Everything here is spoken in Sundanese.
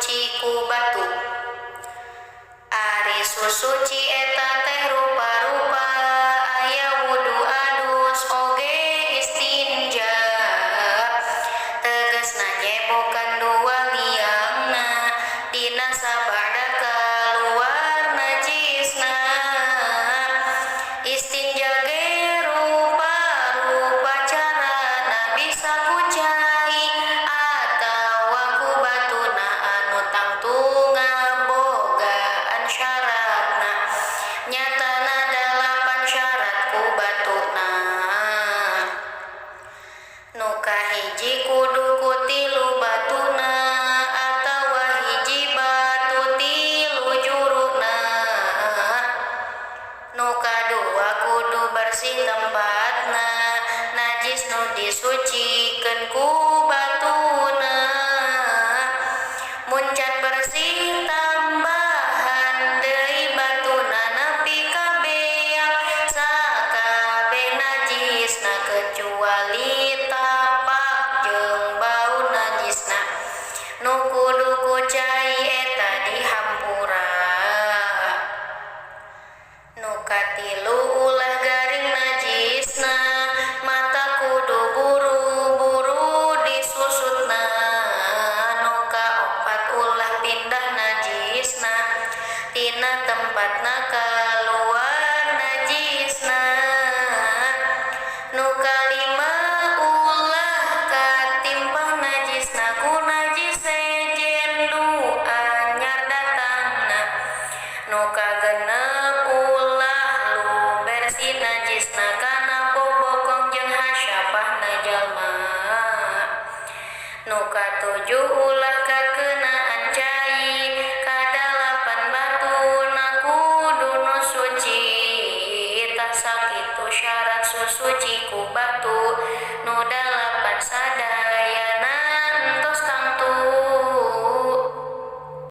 Suci ku batu. Ari susuci eta teh rupa-rupa, aya wudu, adus, oge istinja. Tegasna nyebokan dua liangna dina sabada kaluar najisna. Istinja ge rupa-rupa carana, bisa ku cai atawa ku batuna, anu tangtu ngabogaan syaratna, nyatana dalapan syarat ku batuna. Nu kahiji, kudu ku tilu batuna atawa hiji batu tilu juruna. Nu kadua, kudu bersih tempatna, najis nu disucikeun ku batuna. Mun can bersih, tambahan deui batuna nepi ka beak sakabeh najisna, kecuali tapak jeung bau najisna. Nu kudu ku cai eta dihampura. Nu katilu, ulah garing najisna, matak kudu buru-buru disusutna. Nu kaopat, ulah pindah najisna tina tempatna kaluar najisna. Nu kalima, ulah katimpah najisna ku najis sejen nu anyar datangna. Nu kagenep, ulah luber si najisna kana bobokong jeung hasyapahna jalma. Nu katujuh, ulah kakenaan cai. Kadalapan, batuna kudu nu suci. Tah, sakitu syarat susuci ku batu nu dalapan.